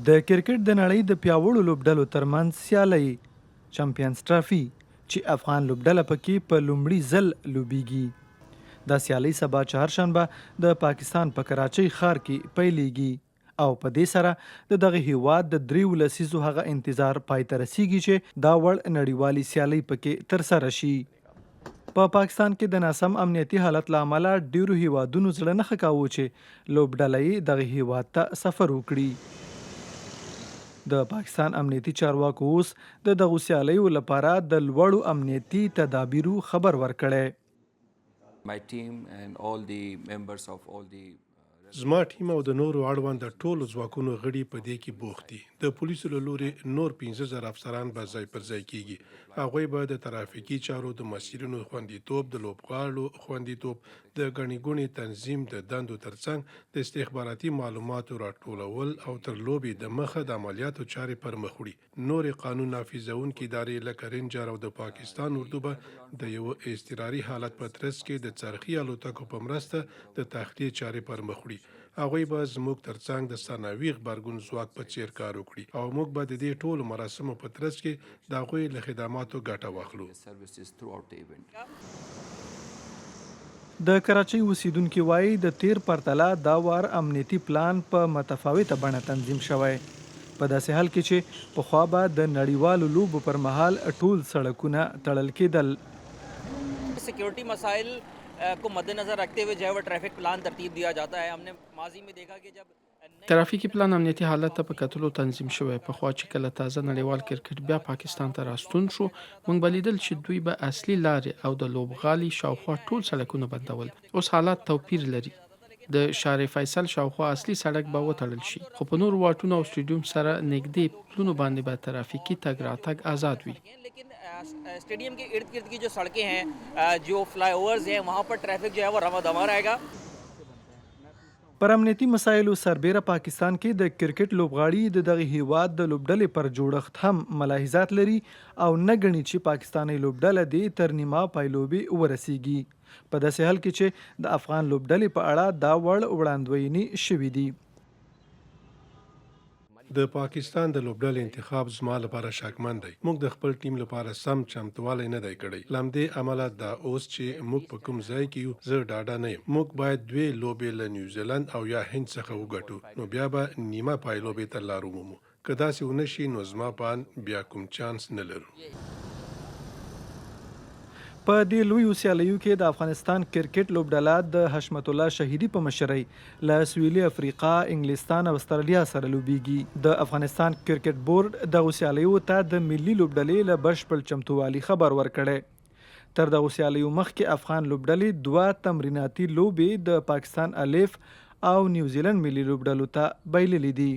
د کرکټ د نړۍ د پیاوړو لوبډلو ترمنځ سیالۍ چمپینز ټرافي چې افغان لوبډله پکې په لومړي ځل لوبیږي. دا سیالۍ سبا چهارشنبه د پاکستان په کراچۍ ښار کې پیلیږي او په دې سره د دغه هیواد د دریو لسیزو هغه انتظار پای ته رسیږي چې دا وړ نړیوالې سیالۍ پکې ترسره شي. په پاکستان کې د ناسم امنیتي حالت له امله ډېرو هېوادونو زړه نه ښه کاوه چې لوبډله یې دغه هېواد ته سفر وکړي. د پاکستان امنیتي چارواکو اوس د دغو سیالیو لپاره د لوړو امنیتي تدابیرو خبر ورکړی. زما ټیم او د نورو اړونده ټولو ځواکونو غړي په دې کې بوخت دي. د پولیسو له لوري نور 5000 افسران به ځای پر ځای کېږي. هغوی به د ترافیکي چارو، د مسیرونو خوندیتوب، د لوبغاړو خوندیتوب، د ګڼې ګوڼې تنظیم د دندو ترڅنګ د استخباراتي معلوماتو راټولول او تر لوبې د مخه د عملیاتو چارې پر مخ وړي. نورې قانون نافذونکې ادارې لکه رینجر او د پاکستان اردو به د یوه اضطراري حالت په ترڅ کې د څرخي الوتکو په مرسته د تخلیې چارې پر مخ وړي. هغوی به زموږ تر څنګ د ثانوي غبرګون ځواک په څېر کار وکړي او موږ به د دې ټولو مراسمو په ترڅ کې د هغوی له خدماتو ګټه واخلو. د کراچۍ اوسېدونکي وايي، د تېر پرتله دا وار امنیتي پلان په متفاوته بڼه تنظیم شوی، په داسې حال کې چې پخوا به د نړیوالو لوبو پر مهال ټول سړکونه تړل کېدل. سیکورټي مسایل کو مدنظر رکھتے ہوئے جو ہے وہ ټریفک پلان ترتیب دیا جاتا ہے، هم نے ماضی میں دیکھا کہ جب ترافیکي پلان امنیتي حالت ته په کتلو تنظیم شوی. پخوا چې کله تازه نړیوال کرکټ بیا پاکستان ته راستون شو، موږ به لیدل چې دوی به اصلي لارې او د لوبغالي شاوخوا ټول سړکونه بندول. اوس حالات توپیر لري. د شارع فیصل شاوخوا اصلي سړک به وتړل شي، خو په نورو واټونو او سټډیوم سره نږدې پلونو باندې به ترافیکي تګ راتګ ازاد وي. سټډیم کې ارد ګرد کی جو سړکې ہیں، جو فلای اوورز ہیں، وهاں پر ټریفک جو ہے وہ رواں دواں رہے گا. پر امنیتي مسایلو سربېره پاکستان کې د کرکټ لوبغاړي د دغه هېواد د لوبډلې پر جوړښت هم ملاحظات لري او نه ګڼي چې پاکستانۍ لوبډله دې تر نیمه پایلوبې ورسېږي، په داسې حال کې چې د افغان لوبډلې په اړه دا وړ وړاندوینې شوې دي. د پاکستان د لوبډلې انتخاب زما لپاره شکمن دی. موږ د خپل ټیم لپاره سم چمتووالی نه دی کړی. له همدې امله دا اوس چې موږ په کوم ځای کې یو، زه ډاډه نه یم. موږ باید دوې لوبې له نیوزیلند او یا هند څخه وګټو، نو بیا به نیمه پایلوبې ته لار ومومو. که داسې ونه شي، نو زما په اند بیا کوم چانس نه لرو. په دې لویو سیالیو کې د افغانستان کرکټ لوبډله د حشمت الله شهیدي په مشرۍ له سویلي افریقا، انګلستان او استرالیا سره لوبیږي. د افغانستان کرکټ بورډ دغو سیالیو ته د ملي لوبډلې له بشپړ چمتووالي خبر ورکړی. تر دغو سیالیو مخکې افغان لوبډلې دوه تمریناتي لوبې د پاکستان الف او نیوزیلنډ ملي لوبډلو ته بایللې دي.